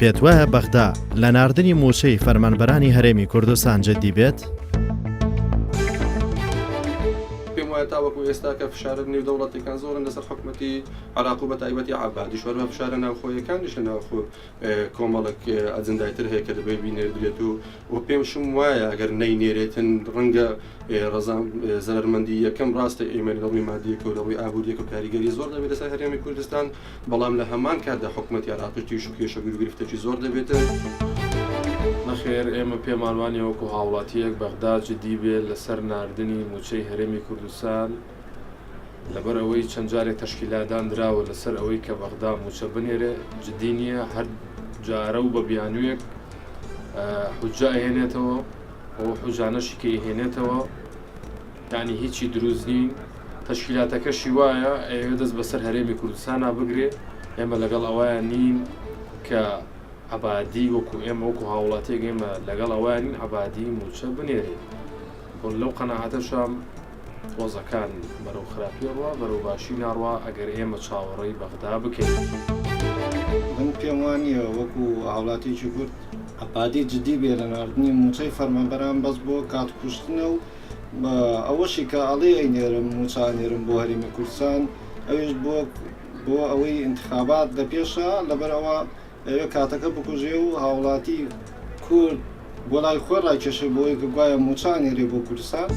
پێت وایە بەغدا لە ناردنی مووچەی فەرمانبەرانی هەرێمی کوردستان جددی بێت؟ پێم وایە تاوەکو ئێستا کە فشارە نێودەوڵەتیەکان زۆرن لەسەر حکومەتی عێراق و بەتایبەتی عەبادیش، هەروەها فشارە ناوخۆیەکانیش لە ناوخۆ کۆمەڵێک ئەجندای تر هەیە کە دەبێت بینێردرێت و و پێمشم وایە ئەگەر نەینێرێتن ڕەنگە ڕەزام زەرەرمەندی یەکەم ڕاستە ئێمە لە ڕووی مادیەکە و لە ڕووی ئابووریەکە کاریگەری زۆر دەبێت لەسەر هەرێمی کوردستان بەڵام لە هەمان کاتدا حکومەتی عێراقیش تووش و کێشە و گرفتێکی زۆر دەبێتن. نەخێر ئێمە پێمان وانیە وەکو هاوڵاتیەک بەغدا جدی بێ لەسەر ناردنی موچەی هەرێمی کوردستان لەبەر ئەوەی چەند جارێک تەشکیلات داندراوە لەسەر ئەوەی کە بەغدا موچە بنێرێ جدی نییە هەر جارە و بە بیانوویەک حجە ئەهێنێتەوە ئەو حجانەشی کە ئەهێنێتەوە یعنی هیچی دروست نین تەشکیلاتەکەشی وایە ئەیەوێ دەست بەسەر هەرێمی کوردستانا بگرێ ئێمە لەگەڵ ئەوەیان نین کە عەبادی وەکو ئێمە وەکو هاوڵاتیەک ئێمە لەگەڵ ئەوەیان نین عەبادی موچە بنێرێ بۆ لەو قەناعەتەشام وەزەکان بەرەو خراپی ڕوا بەرەو باشی ناڕوا ئەگەر ئێمە چاوەڕێی بەغدا بکەین. من پێم وا نییە وەکو هاوڵاتیەکی کورد عەبادی جدی بێ لە ناردنی موچەی فەرمانبەران بەس بۆ کات کوشتنە و ئەوەشی کە ئەڵێ ئەینێرم موچە ئەنێرم بۆ هەرێمی کوردستان ئەویش بۆ بۆ ئەوەی ئینتخابات لە پێشە لەبەر ئەوە ئەوێ کاتەکە بکوژێ و هاوڵاتی کورد بۆ لای خۆی ڕاکێشێ بۆ ئەوەی کە گوایە موچە ئەنێرێ بۆ کوردستان.